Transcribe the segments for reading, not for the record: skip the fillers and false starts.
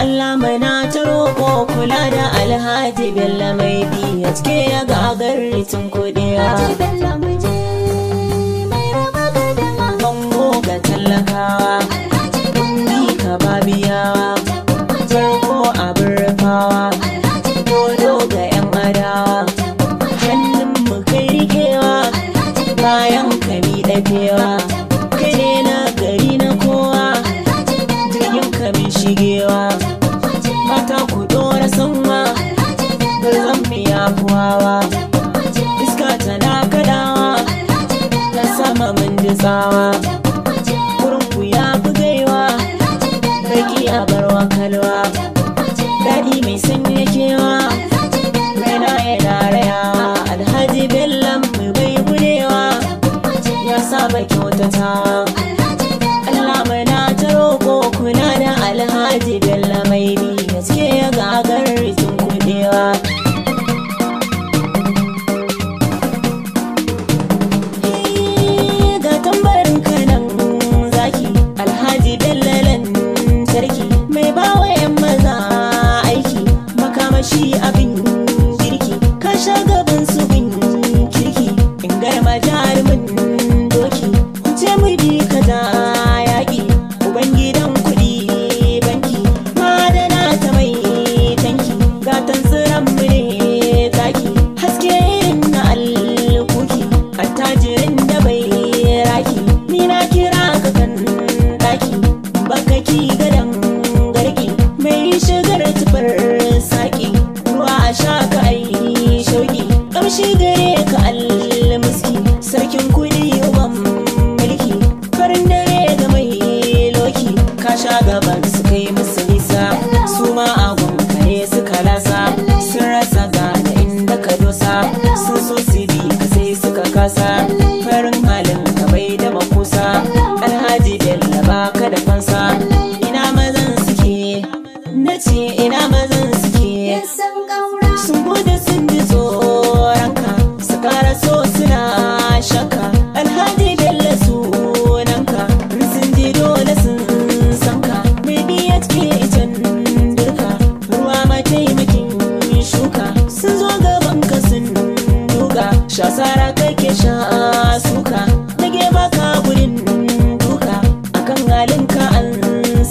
Allah mana ta roƙo kula da Alhaji Bello mai BHK ya gagar tun kuɗiya. Alhaji Bello muje mai raba gardama. Bango ga talakawa, Alhaji Bello ni ka babiyawa, tafi muje. farko abin rufawa, Alhaji dodo Bello ga 'yan adawa, tafi muje. hannun mu kai rikewa, Alhaji Bello bayan ka mi ɗafewa, tafi kai muje. ne na gari na kowa, Alhaji Bello jirgin ka min shigewa, tafi muje. mata ku ɗora sanwa, Alhaji Bello garzan mu ya fuwawa, tafi muje. iska tana kaɗawa, Alhaji ta Bello sama mun ji tsawa. tafi muje. Kurku ya fi gaiwa, Alhaji Bello baki a barwa kalwa, tafi muje. daɗi mai sanya kewa, Alhaji Bello raina yana rayawa. Alhaji Bello mu bai gudewa, tafi muje. ya saba kyautatawa. Alhaji Bello Allah mana ta roƙo kula da Alhaji Bello mai bi gaske ya gagar tun kudewa. Ga tambarin kanan zaki, Alhaji Bello lantarki, mai bawa 'yan maza aiki, makamashi abin girki, ka sha gaban su bin kirki, in garma jarumin doki, ce mu bi ka da yaƙi, ubangidan kuɗi banki, madana ta mai tanki, gatan tsiran mu ne taki, haske irin na alkuki, attajirin da bai raki, ni na kira ka kan daki, bakaki gadan garki, mai shigar tufar saki, ruwa a sha ka ai shauki, kamshi gare ka almuski, sarkin kudi uban mulki, farin dare ga mai loki, ka sha gaban su kai musu nisa, su ma agun kare suka lasa, sun rasa gane inda ka dosa, sun so su bi ka sai suka kasa, farin halin ka bai da makusa, Alhaji Bello baka da fansa, ina mazan suke, na ce ina mazan suke. Sun ƙaura. Sun gudu sun ji tsoronka, su kara so suna shakka. Alhaji Bello sunanka, in sun ji dole sun san ka. Mai BHK icen dirka, ruwa mataimakin shuka. Sun zo gaban ka sun duka, sha sara kake sha suka. Nage baka gudun duka, akan halinka an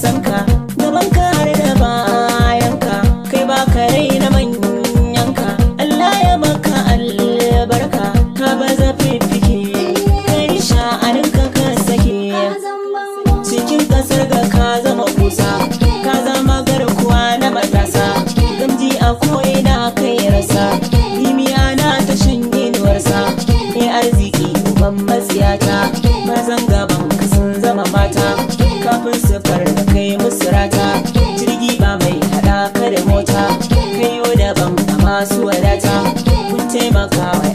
san ka. Gaban ka har da bayanka, kai baka raina manyanka. Allah ya maka albarka, ka baza fiffike, kai sha'aninka ka sake. Ka zan bango. Cikin kasar ga ka zama kusa, ka zama garkuwa na matasa. Gamji a ko'ina kai rasa, limiya na ta shan inuwarsa. Mai arziki uban matsiyata, mazan gaban ka sun zama mata. Kafin su da kai musu rata, jirgi ba mai haɗa ka da mota. Kayo daban a masu wadata, kun taimaka wa